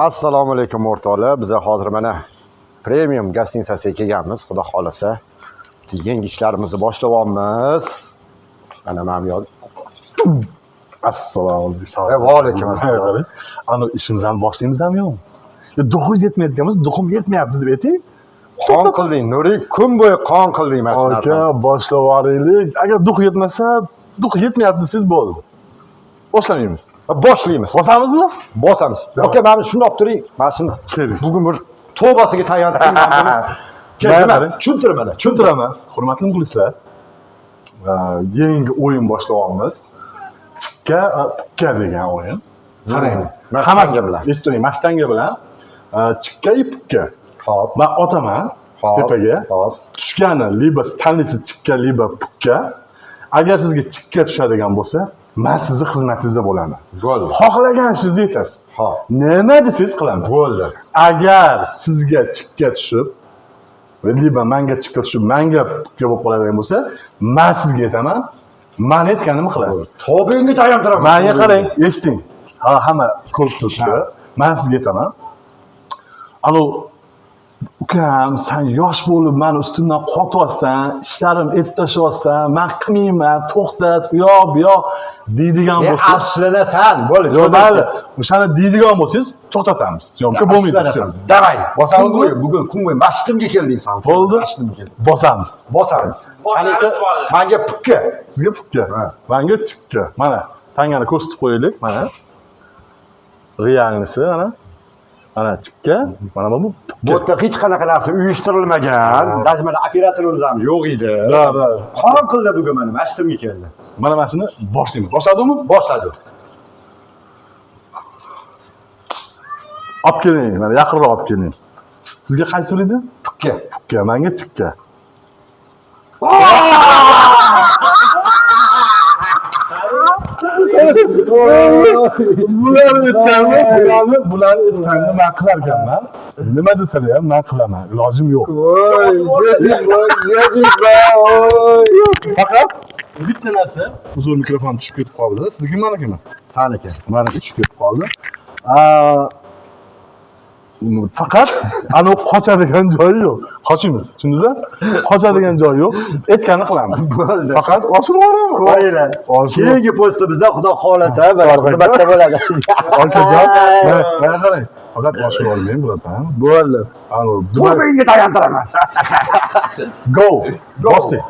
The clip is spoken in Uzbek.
Assalomu alaykum, o'rtoqlar. Biz hozir mana Premium гостиница siga kelganmiz. Xudo xolasa, yangi ishlarimizni boshlayapmiz. Mana bu yoq. Assalomu alaykum. Va alaykum assalom. Ana ishimizni boshlaymizmi, yo'qmi? Yo, дух ingiz yetmayotganmiz, дух im yetmayapti deb ayting. Qon qilding, Nuri, kun bo'yi qon qilding mana shu Aka, narsani. Boshlab yuboraylik. Agar дух yetmasa, дух yetmayapti desangiz bo'ldi. Boshlamaymiz. Boshlaymiz. Bosamizmi? Bosamiz. Aka, mana shuni olib turing. Mana shuni. Keling. Bugun bir tavbasiga tayantirdim man buni. Kel, Mana nima? qarang. Tushuntir mana. Tushuntiraman. Hurmatli muxlislar, yangi o'yin boshlayapmiz. Chikka, pukka degan o'yin. Qarang. Mana Hammasi shtanga bilan. Eshitib turing, mana shtanga bilan chikka и pukka. Xo'p. Man otaman tepaga. Tushgani либо tanlaysiz, chikka либо pukka. Agar sizga chikka tushadigan bo'lsa, man sizni xizmatingizda bo'laman. Bo'ldi. Xohlagan ishingizni aytasiz. Nima desangiz qilaman. Bo'ldi. Agar sizga chikka tushib, либо manga chikka tushib, manga pukka bo'lib qoladigan bo'lsa, man sizga aytaman, man aytganimni qilasiz. Tavbangga tayantiraman. Manga qarang, eshiting. Ha, hamma ko'rib turibdi. Man sizga aytaman. Anu ukam, san yosh bo'lib mani ustimdan qotyapsan, ishlarim etib tashlayapsan, man qilmayman, to'xtat, u yoq, bu yoq deydigan bo'lsa, Afsuslanasan. Bo'ldi. Yo'q, mayli. O'shani deydigan bo'lsangiz, to'xtatamiz. Съёмка bo'lmaydi. Afsuslanasan. Давай. Bosamizmi? Kun bo'yi, bugun kun bo'yi masjidimga kelding san. Bo'ldi. Masjidimga kelding. Bosamiz. Bosamiz. Bosamiz, bolalar. Manga pukka. Sizga pukka. Ha. Manga chikka. Mana tangani ko'rsatib qo'yaylik, mana. Реальный si mana. Mana chikka, mana bu pukka. Bu yerda hech qanaqa narsa uyushtirilmagan. Даже mana operatorimiz ham yo'q edi. Да, да. Qon qildi bugun mana masjidimga keldi. Mana shuni boshlaymiz. Boshladimi? Boshladi. Olib keling, mana yaqinroq olib keling. Sizga qaysi bir edi? Pukka. Pukka, manga chikka. Bularni aytganini man qilar ekanman. Nima desalar ham man qilaman. Ilojim yo'q. Faqat bitta narsa, uzr, mikrofon tushib ketib qoldi. Sizniki, manikimi? Saniki. Maniki tushib ketib qoldi. Faqat anavi qochadigan joyi yo'q. Qochmaymiz, tushundingizmi? Qochadigan joyi yo'q. Aytganini qilamiz. Bo'ldi. Faqat oshirib yuboraman. Ko'ringlar. Oshirib. Keyingi postimizda Xudo xolasa mana xizmatda bo'ladi. Okajon, mana qarang. Faqat oshirib olmang, братан. Bo'ldi. Anavi Tavbangga tayantiraman. Go. Bosdik.